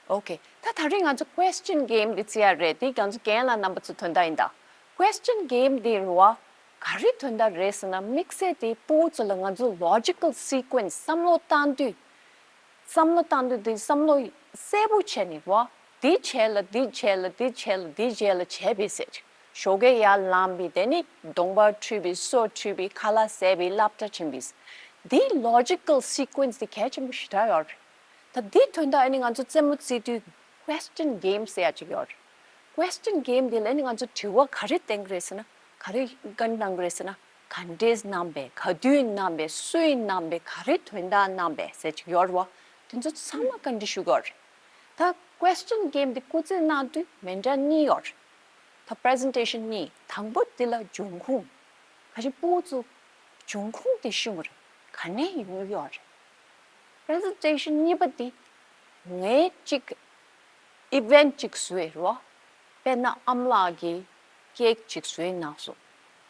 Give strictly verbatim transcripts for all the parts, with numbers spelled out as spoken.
ཨོ་ཁེ། ད་ད་རིང་ང་ཚོ་question game འདི་རྩིས་ཡ་རེད། འདི་ང་ཚོ་རྒན་ལགས་རྣམ་པ་ཚོ་དོན་དག་ཡིན་ད། Question game འདི་རུ་བ་ག་རེ་དོན་དག་རེད་ཟེར་ན། དམིགས་བསལ་དེ་ཕྲུ་གུ་ཚོ་ལ་ང་ཚོ་logical sequence བསམ་བློ་བཏང་དུས། བསམ་བློ་བཏང་དུས་དེ་བསམ་བློ་གསལ་པོ་བྱས་ནས་རུ་བ། འདི་བྱས་ལ་འདི་བྱས་ལ་འདི་བྱས་ལ་འདི་བྱས་ལ་འདི་བྱས་ལ་བྱས་པས་ཟེར་ཅིག་ཞོགས་ཀས་ཡར་ལངས་པས། དེ་ནས་གདོང་པ་འཁྲུད་པས། སོ་འཁྲུད་པས། ཁ་ལག་བཟས་པས། སློབ་གྲྭ་ཕྱིན་པས། འདི་logical sequence འདི་གལ་ཆེན་པོ་ཞེ་དྲག་ཡོད་རེད། ད་འདི་དོན་དག་ཨ་ནི་ང་ཚོ་རྩེད་མོ་རྩེ་དུས་question game ཟེར་ཡ་ཅིག་ཡོད་རེད། Question game འདི་ལ་ཨ་ནི་ང་ཚོ་དྲི་བ་ག་རེ་བསྟན་གི་རེད་ཟེར་ན། ག་རེ་བཀའ་འདྲི་གནང་གི་རེད་ཟེར་ན། ག་འདྲས་གནང་པས། ག་དུས་གནང་པས། སུས་གནང་པས། ག་རེ་དོན་དག་གནང་པས་ཟེར་ཅིག་ཡོད་རེད་བ། དེ་ཚོ་ཚང་མ་བཀའ་འདྲི་ཞུ་གི་ཡོད་རེད། ད་question game འདི་སྐུ་རྩེད་གནང་དུས་མེ་མདའ་གཉིས་ཡོད་རེད། ད་presentation གཉིས། དང་པོ་འདི་ལ་འབྱུང་ཁུངས། ག་ཅི་ཕྲུ་གུ་ཚོ་འབྱུང་ཁུངས་དེ་ཤེས་དགོས་རེད། ག་ནས་ཡོང་གི་ཡོད་རེད། Presentation གཉིས་པ་འདི་ངས་གཅིག་event གཅིག་བཟོས་རོ། དཔེར་ན་ཨ་མ་ལགས་ཀྱིས་cake གཅིག་བཟོས་གནང་སོང་།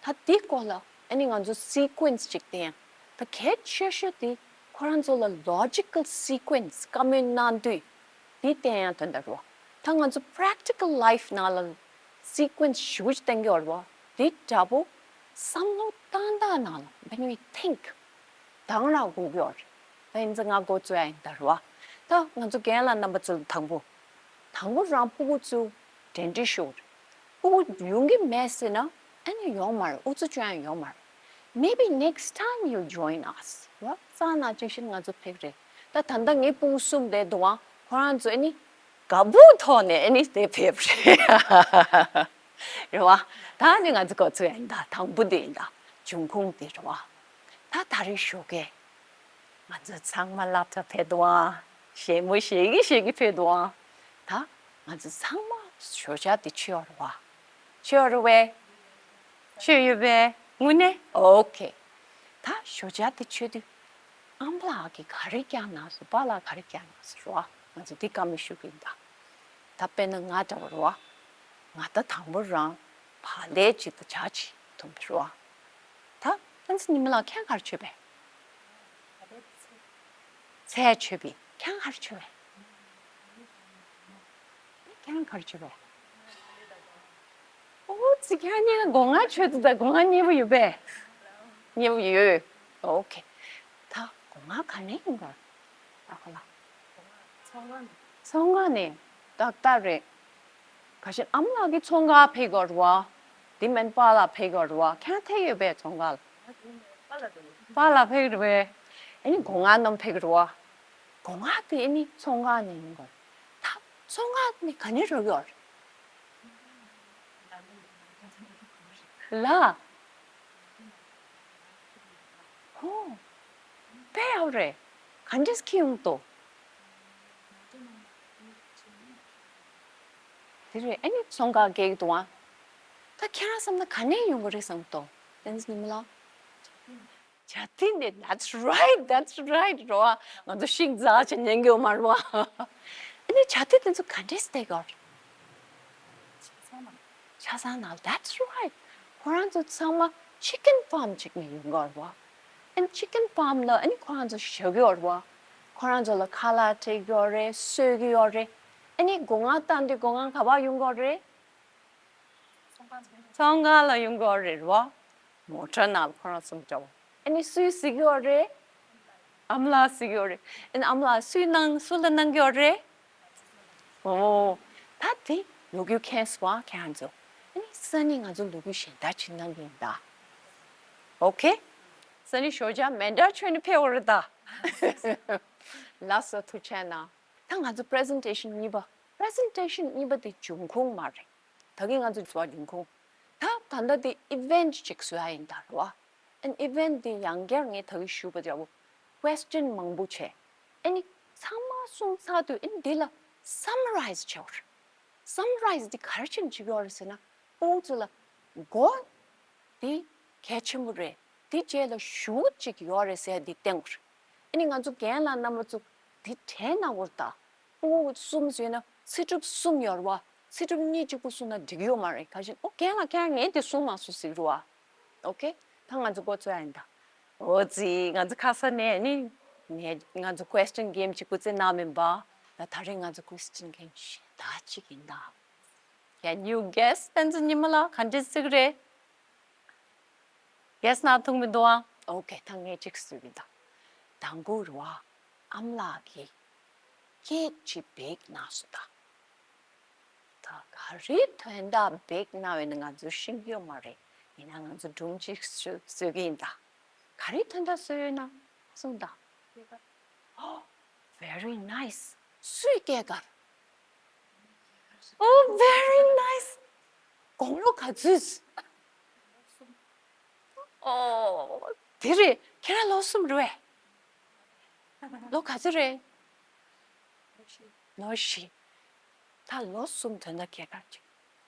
ད་འདི་སྐོར་ལ་ཨ་ནི་ང་ཚོ་sequence གཅིག་བསྟན། ད་གལ་ཆེ་ཤོས་དེ་ཁོ་རང་ཚོ་ལ་logical sequence བཀའ་མོལ་གནང་དུས་དེ་བསྟན་ཡང་དོན་དག་རོ། ད་ང་ཚོ་practical life ནང་ལ་sequence ཞེ་པོ་ཅིག་བསྟན་གྱི་ཡོད་རེད་བ། དེ་འདྲ་པོ་བསམ་བློ་བཏང་སྟངས་ནང་ལ་when we think དང་རང་དགོས་ཀྱི་ཡོད་རེད། ད་ཡིན་ཙང་ང་འགོ་བཙུགས་ཡ་ཡིན་ད་རེད་བ། ད་ང་ཚོ་རྒན་ལགས་རྣམ་པ་ཚོ་ལ་དང་པོ། དང་པོ་རང་ཕྲུ་གུ་ཚོ་གདན་འདྲེན་ཞུ་རེད། ཕྲུ་གུ་ཡོང་གི་མེད་ཟེར་ན་ཨ་ནི་ཡོང་མ་རེད། ཨུ་ཚུགས་ཅོ་ཡང་ཡོང་མ་རེད། Maybe next time you join us. རོ། ཙང་ན་ཅིག་ཤིན་ང་ཚོ་ཕེབས་རེད། ད་ད་ལྟ་ངའི་ཕྲུ་གུ་གསུམ་དེ་འདུག་ཨང་། ཁོ་རང་ཚོ་ཨ་ནི་དགའ་པོ་ཐོག་ནས་ཨ་ནི་དེ་ཕེབས་རེད། རེད་བ། ད་ནི་ང་ཚོ་གོ་ཚོད་ཡིན་ད། དང་པོ་དེ་ཡིན་ད། འབྱུང་ཁུངས་དེ་རེད་བ། ད་ད་རེས་ཞོགས་ཀས་ང་ཚོ་ཚང་མ་སློབ་གྲྭ་ཕེབས་འདུག་ཨང་། བཞད་མོ་བཞད་ཀྱི་བཞད་ཀྱི་ཕེབས་འདུག་ཨང་། ད་ང་ཚོ་ཚང་མ་ཞོགས་ཇ་དེ་མཆོད་ཡོད་རེད་བ། མཆོད་ཡོད་རེད་བས། མཆོད་ཡོད་པས། དངོས་གནས། ཨོ་ཁེ། ད་ཞོགས་ཇ་དེ་མཆོད་དུས་ཨ་མ་ལགས་ཀྱིས་ག་རེ་བསྐྱངས་གནང་སོང་། པཱ་ལགས་ག་རེ་བསྐྱངས་གནང་སོང་རོ། ང་ཚོ་འདི་བཀའ་མོལ་ཞུ་གི་ཡིན་ད། ད་དཔེར་ན་ང་འདྲ་བོ་རོ། ང་ད་དང་པོ་རང་བག་ལེབ་ཅིག་དང་ཇ་ཅིག་འཐུང་གི་རོ། ད་ཨ་ཙི་ཉི་མ་ལགས་ཁྱེད་ག་རེ་མཆོད་པས། ཚལ་མཆོད་པས། ཁྱེད་ག་རེ་མཆོད་པས། ཁྱེད་ག་རེ་མཆོད་པས། ཨོ་ཙི། ཁྱེད་གཉིས་ཀ་སྒོ་ང་མཆོད་དུ་ད། སྒོ་ང་གཉིས་པོ་ཡོད་པས། གཉིས་པོ་ཡོད། ཨོ་ཁེ། ད་སྒོ་ང་ག་ནས་ཡིན་ག་ད་ག་ལ། ཚོང་ཁང་ནས། ཏག་ཏག་རེད། ག་ཤེད་ཨ་མ་ལགས་ཀྱིས་ཚོང་ཁང་ཕེབས་དགོས་རེད་བ། དེ་མིན་པཱ་ལགས་ཕེབས་དགོས་རེད་བ། ཁྱེད་ཐད་ཡོད་པས་ཚོང་ཁང་ལ། པཱ་ལགས་ཕེབས་རེད་བས། ཨ་ནི་སྒོ་ང་རྣམས་ཕེབས་རེད་བ། སྒོ་ང་དེ་ཨ་ནི་ཚོང་ཁང་ནས་ཡིན་དགོས། ད་ཚོང་ཁང་ནས་ག་ནས་རག་ཡོད་རེད། ལ། ཧོ། དཔེ་ཡག་རེད། ག་འདྲས་ཁྱེར་ཡོང་དོ། དེ་རེད། ཨ་ནི་ཚོང་ཁང་སྒེག་འདུག་ཨ། ད་ཁྱེད་རང་བསམ་ན་ག་ནས་ཡོང་གི་རེད་བསམ་དོ། ཏན་ཙི་ཉི་མ་ལགས། ཇ་ཐིན་དེ། That's right, that's right རོ། ང་ཚོ་ཤིང་རྩ་ཆེ་ཉན་གི་ཡོད་མ་རེད་བ། ཨ་ནི་ཇ་ཐིན་དེ་ཚོ་ག་འདྲས་སྟེར་གི་ཡོད་རེད། ཆ་ཚང་ནང་། That's right. ཁོ་རང་ཚོ་ཚང་མ་chicken farm ཅིག་ནས་ཡོང་གི་ཡོད་རེད་བ། ཨ་ནི་chicken farm ལ་ཨ་ནི་ཁོ་རང་ཚོ་བཞག་གི་ཡོད་རེད་བ། ཁོ་རང་ཚོ་ལ་ཁ་ལག་སྤྲད་ཀྱི་ཡོད་རེད། གསོ་གི་ཡོད་རེད། ཨ་ནི་སྒོ་ང་བཏང་དུས་སྒོ་ང་ག་པར་ཡོང་གི་ཡོད་རེད། ཚོང་ཁང་ལ་ཡོང་གི་ཡོད་རེད་བ། མོ་ཊ་ནང་ལ་ཁོ་རང་གསུམ་འདྲ་བོ། ཨ་ནི་སུས་གཟིགས་ཀྱི་ཡོད་རེད། ཨ་མ་ལགས་གཟིགས་ཀྱི་ཡོད་རེད། ཨ་ནི་ཨ་མ་ལགས་སུས་གནང་། སུ་ལ་གནང་གི་ཡོད་རེད། ཨོ། ད་དེ་ལོ་རྒྱུས་མཁྱེན་སོང་ཨ་ཁྱེད་རང་ཚོ། ཨ་ནི་སང་ཉིན་ང་ཚོ་ལོ་རྒྱུས་གཞན་དག་ཅིག་གནང་གི་ཡིན་ད། ཨོ་ཁེ། སང་ཉིན་ཞོགས་ཇ་མེ་མདའ་མཆོད་ནས་ཕེབས་པ་རེད་ད། ལགས་སོ། ཐུགས་རྗེ་གནང་། ད་ང་ཚོ་presentation གཉིས་པ། presentation གཉིས་པ་དེ་འབྱུང་ཁུངས་མ་རེད། ད་གིན་ང་ཚོ་བཟོ་བ་འབྱུང་ཁུངས། ད་ད་ལྟ་དེ་event ཅིག་བཟོ་ཡ་ཡིན་ད་རེད་བ། And event དེ་ཡང་བསྐྱར་ངས་ད་གིན་ཞུས་པ་འདྲ་བོ། question མང་པོ་བྱས། ཨ་ནི་ཚང་མ་གསུངས་ཚར་དུས་ཨ་ནི་འདི་ལ་summarize བྱས་པ་རེད། Summarize འདི་ག་རེ་བྱས་ནས་བྱེད་ཀྱི་ཡོད་རེད་ཟེར་ན། ཕྲུ་གུ་ཚོ་ལ་གོ། འདི་གལ་ཆེན་པོ་རེད། འདི་རྗེས་ལ་ཞུ་གཅིག་ཡོད་རེད་ཟེར་འདི་བསྟན་དགོས་རེད། ཨ་ནི་ང་ཚོ་རྒན་ལགས་རྣམ་པ་ཚོ་འདི་དྲན་གནང་དགོས་རེད་ད། ཕྲུ་གུ་གསུམ་ཟེར་ན་ཚེ་སྒྲུབ་གསུམ་ཡོད་རེད་བ། ཚེ་སྒྲུབ་གཉིས་གཅིག་པུ་གསུངས་ན་འགྲིག་གི་ཡོད་མ་རེད། ག་ཞིག་ཨོ་རྒན་ལགས་ཁྱེད་རང་ངས་འདི་གསུངས་མ་སོང་ཟེར་རེད་བ། ཨོ་ཁེ། ད་ང་ཚོ་འགོ་ཚུགས་ཡ་ཡིན་ད། འོ་ཙི། ང་ཚོ་ཁ་ས་ནས་ནི་ངས་ང་ཚོ་question game ཅིག་སྐུ་རྩེད་གནང་མིན་པ། ད་ད་རེས་ང་ཚོ་ཀུ་ཨིས་ཆན་གཞན་དག་ཅིག་ཡིན་ད། Can you guess? བསྟན་འཛིན་ཉི་མ་ལགས་ག་འདྲས་ཟིག་རེད། གེ་སི་གནང་ཐུབ་མི་འདུག་ཨ། ཨོ་ཁེ། ད་ངས་གཅིག་གཟིགས་ཡིན་ད། དང་པོ་རེད་བ། ཨ་མ་ལགས་ཀྱིས་ཀེག་ཅིག་བེག་གནང་སོང་ད། ད་ག་རེ་དོན་དག་བེག་གནང་བ་ཡིན་ན་ང་ཚོ་ཤེས་ཀྱི་ཡོད་མ་རེད། ཡིན་ན་ང་ཚོ་སྒྲུང་གཅིག་བཟོ་བཟོ་གི་ཡིན་ད། ག་རེ་དོན་དག་བཟོས་ཡོད་ན་གསུངས་ད། Oh, very nice. སུའི་སྐྱེས་སྐར། Oh, very nice. དགུང་ལོ་ག་ཚོད། Oh, དེ་རེད། ཁྱེད་རང་ལོ་གསུམ་རེད་པས། ལོ་ག་ཚོད་རེད། ལོ་བཞི། ད་ལོ་གསུམ་དོན་དག་སྐྱེས་སྐར་ཅིག་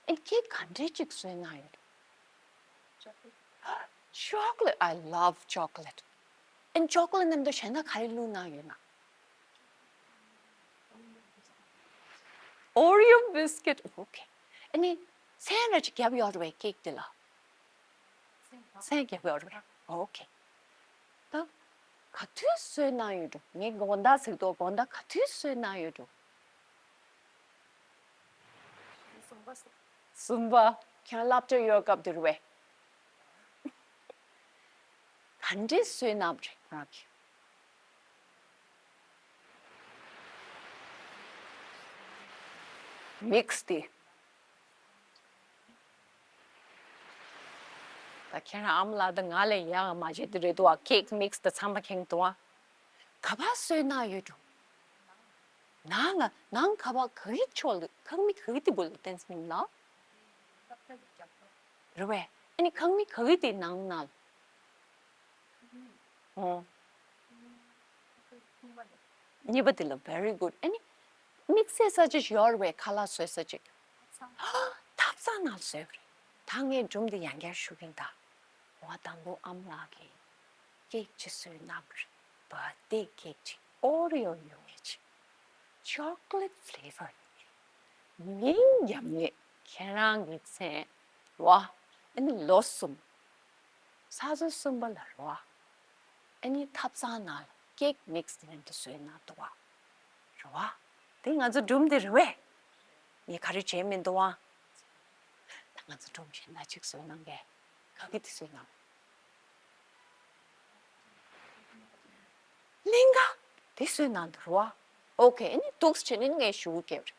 ཨེ་ཁྱེད་ག་འདྲས་ཅིག་བཟོས་གནང་ཡོད། Chocolate. I love chocolate. ཨེ་ཅོག་ལེ་ཊི་མཉམ་དུ་གཞན་དག་ག་རེ་བླུགས་གནང་ཡོད་ན། Oreo biscuit. Okay. ཨ་ནི་ཚལ་ར་ཅིག་བརྒྱབ་ཡོད་རེད་པས་ཀེག་དེ་ལ། ཚལ་བརྒྱབ་ཡོད་རེད་པས། Okay. ད་ག་དུས་བཟོས་གནང་ཡོད་འགྲོ། ངས་དགོང་དག་ཟེར་འདུག་དགོང་དག་ག་དུས་བཟོས་གནང་ཡོད་འགྲོ། གསུམ་པ། ཁྱེད་རང་སློབ་གྲྭ་ཡོད་སྐབས་དེ་རེད་པས། ག་འདྲས་བཟོས་གནང་བ་རེད་ཁྱེད་རང་གིས། མིག་སི་དེ། ད་ཁྱེད་རང་ཨ་མ་ལགས་དང་ང་ལས་ཡག་མ་བྱེད་དེ་རེད་འདུག་ཨ། ཀེག་མིག་སི་དང་ཚང་མ་ཁེངས་འདུག་ཨ། ག་པར་བཟོས་གནང་ཡོད་འགྲོ། ནང་ལ་ནང་ག་པར་ག་གི་ཕྱོགས་ལ་ཁང་མིག་ག་གི་སྟེང་བུ་ལ་བསྟན་སོང་ལ། རེད་པས། ཨ་ནི་ཁང་མིག་ག་གི་དེ་ནང་ན། ཨོ། གཉིས་པ་དེ་ལ་very good. ཨ་ནི་དམིགས་བསལ་ས་ཅིག་ཡོད་རེད་པས། ཁ་ལག་བཟོ་ས་ཅིག་ཐབ་ཚང་ནང་བཟོས་པ་རེད། ད་ངས་སྒྲུང་འདི་ཡང་བསྐྱར་ཞུ་གི་ཡིན་ད། འོ་དང་པོ་ཨ་མ་ལགས་ཀྱིས་ཀེག་ཅིག་བཟོས་གནང་བ་རེད། བར་ཐི་ཌེ་ཀེག་ཅིག་ཨོ་རི་ཡོ་ཡོད་ངེས་ཅིག་ཅོག་ལེ་ཊི་ཕི་ལེ་ཝར་ཡིན། མིང་རྒྱབ་ངེས་ཁྱེད་རང་གི་མཚན་རེད་པ། ཨ་ནི་ལོ་གསུམ། ས་ཟླ་གསུམ་པ་ལ་རེད་པ། ཨ་ནི་ཐབ་ཚང་ནང་ལ་ཀེག་མིག་སི་མཉམ་དུ་བཟོས་གནང་འདུག་པ། རེད་པ། དེ་ང་ཚོ་སྒྲུང་འདི་རེད་པས། ངས་ག་རེ་བྱས་མི་འདུག་ཨ། ད་ང་ཚོ་སྒྲུང་གཞན་དག་ཅིག་བཟོས་གནང་གས། ག་གི་དེ་བཟོས་གནང་། གླིང་ག་དེ་བཟོས་གནང་འདུག་རེད་པ། ཨོ་ཁེ། ཨ་ནི་འདུག་སེ་བྱས་ནས་ངས་ཞུ་གི་ཡོད་རེད།